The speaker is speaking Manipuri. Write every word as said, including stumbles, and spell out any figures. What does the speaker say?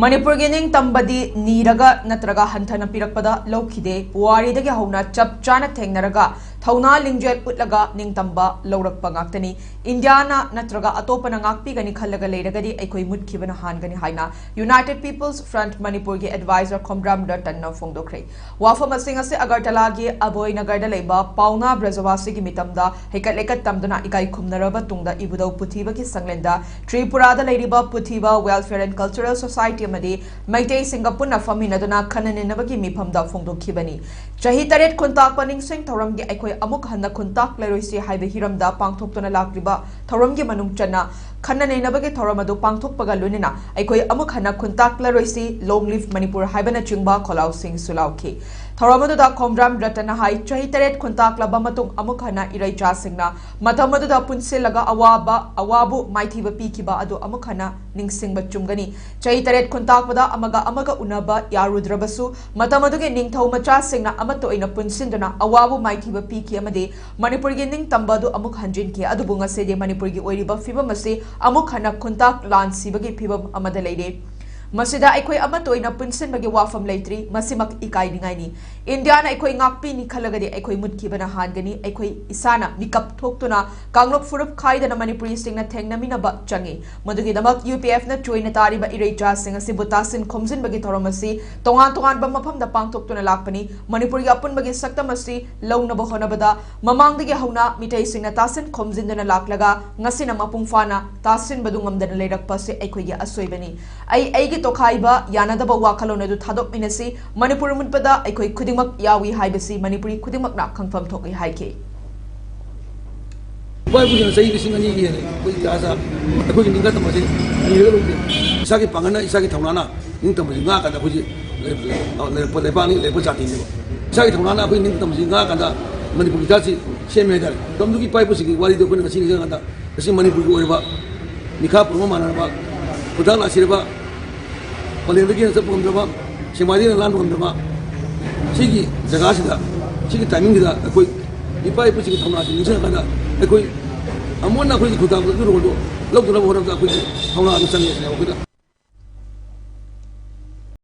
ꯃꯅꯤꯄꯨꯔꯒꯤ ꯅꯤꯡꯇꯝꯕꯗꯤ ꯅꯤꯔꯒ ꯅꯠꯇ꯭ꯔꯒ ꯍꯟꯊꯅ ꯄꯤꯔꯛꯄꯗ ꯂꯧꯈꯤꯗꯦ꯫ ꯄꯨꯋꯥꯔꯤꯗꯒꯤ ꯍꯧꯅ ꯆꯞ ꯆꯥꯅ ꯊꯦꯡꯅꯔꯒ ꯊꯧꯅꯥ ꯂꯤꯡꯖꯦꯜ ꯎꯠꯂꯒ ꯅꯤꯡꯇꯝꯕ ꯂꯧꯔꯛꯄ ꯉꯥꯛꯇꯅꯤ꯫ ꯏꯟꯗꯤꯌꯥꯅ ꯅꯠꯇ꯭ꯔꯒ ꯑꯇꯣꯞꯄꯅ ꯉꯥꯛꯄꯤꯒꯅꯤ ꯈꯜꯂꯒ ꯂꯩꯔꯒꯗꯤ ꯑꯩꯈꯣꯏ ꯃꯨꯠꯈꯤꯕꯅ ꯍꯥꯟꯒꯅꯤ ꯍꯥꯏꯅ United People's Front ꯃꯅꯤꯄꯨꯔꯒꯤ advisor ꯈꯣꯝꯗ꯭ꯔꯥꯝ ꯔꯇꯟꯅ ꯐꯣꯡꯗꯣꯛꯈ꯭ꯔꯦ꯫ ꯋꯥꯐꯝꯁꯤꯡ ꯑꯁꯤ ꯑꯒꯔꯇꯂꯥꯒꯤ ꯑꯕꯣꯏ ꯅꯒꯔꯗ ꯂꯩꯕ ꯄꯥꯎꯅꯥ ꯕ꯭ꯔꯖꯋꯥꯁꯤꯒꯤ ꯃꯤꯇꯝꯗ ꯍꯩꯀꯠ ꯂꯩꯀꯠ ꯇꯝꯗꯨꯅ ꯏꯀꯥꯏ ꯈꯨꯝꯅꯔꯕ ꯇꯨꯡꯗ ꯏꯕꯨꯙꯧ ꯄꯨꯊꯤꯕꯒꯤ ꯁꯪꯂꯦꯟꯗ ꯇ꯭ꯔꯤꯄꯨꯔꯥꯗ ꯂꯩꯔꯤꯕ ꯄꯨꯊꯤꯕ Welfare and Cultural Society ꯑꯃꯗꯤ ꯃꯩꯇꯩꯁꯤꯡꯒ ꯄꯨꯟꯅ ꯐꯝꯃꯤꯟꯅꯗꯨꯅ ꯈꯟꯅ ꯅꯩꯅꯕꯒꯤ ꯃꯤꯐꯝꯗ ꯐꯣꯡꯗꯣꯛꯈꯤꯕꯅꯤ꯫ ꯆꯍꯤ ꯇꯔꯦꯠ ꯈꯨꯟꯇꯥꯛꯄ ꯅꯤꯡꯁꯤꯡ ꯊꯧꯔꯝꯒꯤ ꯑꯩꯈꯣꯏ ꯑꯃꯨꯛ ꯍꯟꯅ ꯈꯨꯟꯇꯥꯛꯂꯔꯣꯏꯁꯤ ꯍꯥꯏꯕ ꯍꯤꯔꯝꯗ ꯄꯥꯡꯊꯣꯛꯇꯨꯅ ꯂꯥꯛꯂꯤꯕ ꯊꯧꯔꯝꯒꯤ ꯃꯅꯨꯡ ꯆꯟꯅ ꯈꯟꯅ ꯅꯩꯅꯕꯒꯤ ꯊꯧꯔꯝ ꯑꯗꯨ ꯄꯥꯡꯊꯣꯛꯄꯒ ꯂꯣꯏꯅꯅ ꯑꯩꯈꯣꯏ ꯑꯃꯨꯛ ꯍꯟꯅ ꯈꯨꯟꯇꯥꯛꯂꯔꯣꯏꯁꯤ, Long Live Manipur ꯍꯥꯏꯕꯅꯆꯤꯡꯕ ꯈꯣꯜꯂꯥꯎꯁꯤꯡꯁꯨ ꯂꯥꯎꯈꯤ꯫ ꯊꯧꯔꯝ ꯑꯗꯨꯗ ꯈꯣꯝꯗ꯭ꯔꯥꯝ ꯔꯇꯟꯅ ꯍꯥꯏ, ꯆꯍꯤ ꯇꯔꯦꯠ ꯈꯨꯟꯇꯥꯛꯂꯕ ꯃꯇꯨꯡ ꯑꯃꯨꯛ ꯍꯟꯅ ꯏꯔꯩꯆꯥꯁꯤꯡꯅ ꯃꯇꯝ ꯑꯗꯨꯗ ꯄꯨꯟꯁꯤꯜꯂꯒ ꯑꯋꯥꯕ, ꯑꯋꯥꯕꯨ ꯃꯥꯏꯊꯤꯕ ꯄꯤꯈꯤꯕ ꯑꯗꯨ ꯑꯃꯨꯛ ꯍꯟꯅ ꯅꯤꯡꯁꯤꯡꯕ ꯆꯨꯝꯒꯅꯤ꯫ ꯆꯍꯤ ꯇꯔꯦꯠ ꯈꯨꯟꯇꯥꯛꯄꯗ ꯑꯃꯒ ꯑꯃꯒ ꯎꯅꯕ ꯌꯥꯔꯨꯗ꯭ꯔꯕꯁꯨ, ꯃꯇꯝ ꯑꯗꯨꯒꯤ ꯅꯤꯡꯊꯧ ꯃꯆꯥꯁꯤꯡꯅ ꯑꯃꯠꯇ ꯑꯣꯏꯅ ꯄꯨꯟꯁꯤꯟꯗꯨꯅ ꯑꯋꯥꯕꯨ ꯃꯥꯏꯊꯤꯕ ꯄꯤꯈꯤ ꯑꯃꯗꯤ ꯃꯅꯤꯄꯨꯔꯒꯤ ꯅꯤꯡꯇꯝꯕ ꯑꯗꯨ ꯑꯃꯨꯛ ꯍꯟꯖꯤꯟꯈꯤ꯫ ꯑꯗꯨꯕꯨ ꯉꯁꯤꯗꯤ ꯃꯅꯤꯄꯨꯔꯒꯤ ꯑꯣꯏꯔꯤꯕ ꯐꯤꯕꯝ ꯑꯁꯤ ꯑꯃꯨꯛ ꯍꯟꯅ ꯈꯨꯟꯇꯥꯛ ꯂꯥꯟ ꯁꯤꯕꯒꯤ ꯐꯤꯕꯝ ꯑꯃꯗ ꯂꯩꯔꯦ꯫ ꯃꯁꯤꯗ ꯑꯩꯈꯣꯏ ꯑꯃꯠꯇ ꯑꯣꯏꯅ ꯄꯨꯟꯁꯤꯟꯕꯒꯤ ꯋꯥꯐꯝ ꯂꯩꯇ꯭ꯔꯤ꯫ ꯃꯁꯤꯃꯛ ꯏꯀꯥꯏꯅꯤꯡꯉꯥꯏꯅꯤ꯫ ꯏꯟꯗꯤꯌꯥꯅ ꯑꯩꯈꯣꯏ ꯉꯥꯛꯄꯤꯅꯤ ꯈꯜꯂꯒꯗꯤ ꯑꯩꯈꯣꯏ ꯃꯨꯠꯈꯤꯕꯅ ꯍꯥꯟꯒꯅꯤ꯫ ꯑꯩꯈꯣꯏ ꯏꯁꯥꯅ ꯃꯤꯀꯞ ꯊꯣꯛꯇꯨꯅ ꯀꯥꯡꯂꯨꯞ ꯐꯨꯔꯨꯞ ꯈꯥꯏꯗꯅ ꯃꯅꯤꯄꯨꯔꯤꯁꯤꯡꯅ ꯊꯦꯡꯅꯃꯤꯟꯅꯕ ꯆꯪꯉꯤ꯫ ꯃꯗꯨꯒꯤꯗꯃꯛ UPFꯅ ꯆꯣꯏꯅ ꯇꯥꯔꯤꯕ ꯏꯔꯩꯆꯥꯁꯤꯡ ꯑꯁꯤꯕꯨ ꯇꯥꯁꯤꯟ ꯈꯣꯝꯖꯤꯟꯕꯒꯤ ꯊꯧꯔꯝ ꯑꯁꯤ ꯇꯣꯉꯥꯟ ꯇꯣꯉꯥꯟꯕ ꯃꯐꯝꯗ ꯄꯥꯡꯊꯣꯛꯇꯨꯅ ꯂꯥꯛꯄꯅꯤ꯫ ꯃꯅꯤꯄꯨꯔꯒꯤ ꯑꯄꯨꯟꯕꯒꯤ ꯁꯛꯇꯝ ꯑꯁꯤ ꯂꯧꯅꯕ ꯍꯣꯠꯅꯕꯗ ꯃꯃꯥꯡꯗꯒꯤ ꯍꯧꯅ ꯃꯤꯇꯩꯁꯤꯡꯅ ꯇꯥꯁꯤꯟ ꯈꯣꯝꯖꯤꯟꯗꯨꯅ ꯂꯥꯛꯂꯒ ꯉꯁꯤꯅ ꯃꯄꯨꯡ ꯐꯥꯅ ꯇꯥꯁꯤꯟꯕꯗꯨ ꯉꯝꯗꯅ ꯂꯩꯔꯛꯄ ꯑꯁꯤ ꯑꯩꯈꯣꯏꯒꯤ ꯑꯁꯣꯏꯕꯅꯤ꯫ ꯑꯩ ꯑꯩꯒꯤ ꯇꯣꯈꯥꯏꯕ ꯌꯥꯅꯗꯕ ꯋꯥꯈꯜꯂꯣꯟ ꯑꯗꯨ ꯊꯥꯗꯣꯛꯃꯤꯟꯅꯁꯤ꯫ ꯃꯅꯤꯄꯨꯔ ꯃꯨꯠꯄꯗ ꯑꯩꯈꯣꯏ ꯈꯨꯗꯤꯡꯃꯛ ꯌꯥꯎꯏ ꯍꯥꯏꯕꯁꯤ ꯃꯅꯤꯄꯨꯔꯤ ꯈꯨꯗꯤꯡꯃꯛꯅ ꯈꯪꯐꯝ ꯊꯣꯛꯏ ꯍꯥꯏꯈꯤ꯫ ꯏꯄꯥ ꯏꯄꯨꯁꯤꯡꯅ ꯆꯍꯤ ꯂꯤꯁꯤꯡ ꯑꯅꯤꯒꯤ ꯍꯦꯟꯅ ꯑꯩꯈꯣꯏ ꯏꯇꯤꯍꯥꯁꯇ ꯑꯩꯈꯣꯏꯒꯤ ꯅꯤꯡꯈꯠꯇꯕ ꯑꯁꯤ ꯅꯤꯔꯒ ꯂꯧꯗꯦ꯫ ꯏꯁꯥꯒꯤ ꯄꯥꯡꯒꯜꯅ, ꯏꯁꯥꯒꯤ ꯊꯧꯅꯥꯅ ꯅꯤꯡꯇꯝꯕꯁꯤ ꯉꯥꯛꯑꯀꯥꯟꯗ ꯑꯩꯈꯣꯏꯁꯤ ꯂꯩꯔꯛꯄ ꯂꯩꯕꯥꯛꯅꯤ, ꯂꯩꯔꯛꯄ ꯖꯥꯇꯤꯅꯦꯕ꯫ ꯏꯁꯥꯒꯤ ꯊꯧꯅꯥꯅ ꯑꯩꯈꯣꯏ ꯅꯤꯡꯇꯝꯕꯁꯤ ꯉꯥꯛꯑꯀꯥꯟꯗ ꯃꯅꯤꯄꯨꯔꯒꯤ ꯏꯇꯤꯍꯥꯁꯁꯤ ꯁꯦꯝꯃꯦ ꯍꯥꯏꯇꯥꯔꯦ꯫ ꯃꯇꯝꯗꯨꯒꯤ ꯏꯄꯥ ꯏꯄꯨꯁꯤꯡꯒꯤ ꯋꯥꯔꯤꯗꯨ ꯑꯩꯈꯣꯏꯅ ꯉꯁꯤ ꯅꯤꯡꯁꯤꯡꯉꯀꯥꯟꯗ ꯉꯁꯤ ꯃꯅꯤꯄꯨꯔꯒꯤ ꯑꯣꯏꯔꯕ ꯃꯤꯈꯥ ꯄꯨꯝꯕ ꯃꯥꯟꯅꯔꯕ ꯈꯨꯗꯥꯡ ꯂꯥꯁꯤꯔꯕ ꯄꯂꯦꯟꯗꯒꯤ ꯍꯦꯟꯅ ꯆꯠꯄ ꯉꯝꯗ꯭ꯔꯕ, ꯁꯦꯛꯃꯥꯏꯗꯒꯤ ꯍꯦꯟꯅ ꯂꯥꯟꯕ ꯉꯝꯗ꯭ꯔꯕ, ꯁꯤꯒꯤ ꯖꯒꯥꯁꯤꯗ, ꯁꯤꯒꯤ ꯇꯥꯏꯃꯤꯡꯁꯤꯗ ꯑꯩꯈꯣꯏ ꯏꯄꯥ ꯏꯄꯨꯁꯤꯡꯒꯤ ꯊꯧꯅꯥꯁꯤ ꯅꯤꯡꯁꯤꯡꯉꯀꯥꯟꯗ ꯑꯩꯈꯣꯏ ꯑꯃꯨꯛ ꯍꯟꯅ ꯑꯩꯈꯣꯏꯒꯤ ꯈꯨꯗꯥꯡ ꯔꯣꯜꯗꯣ ꯂꯧꯗꯅꯕ ꯍꯣꯠꯅꯕꯗ ꯑꯩꯈꯣꯏꯒꯤ ꯊꯧꯅꯥ ꯑꯗꯨ ꯆꯪꯉꯦ ꯁꯤꯅꯦꯕ ꯑꯩꯈꯣꯏꯗ꯫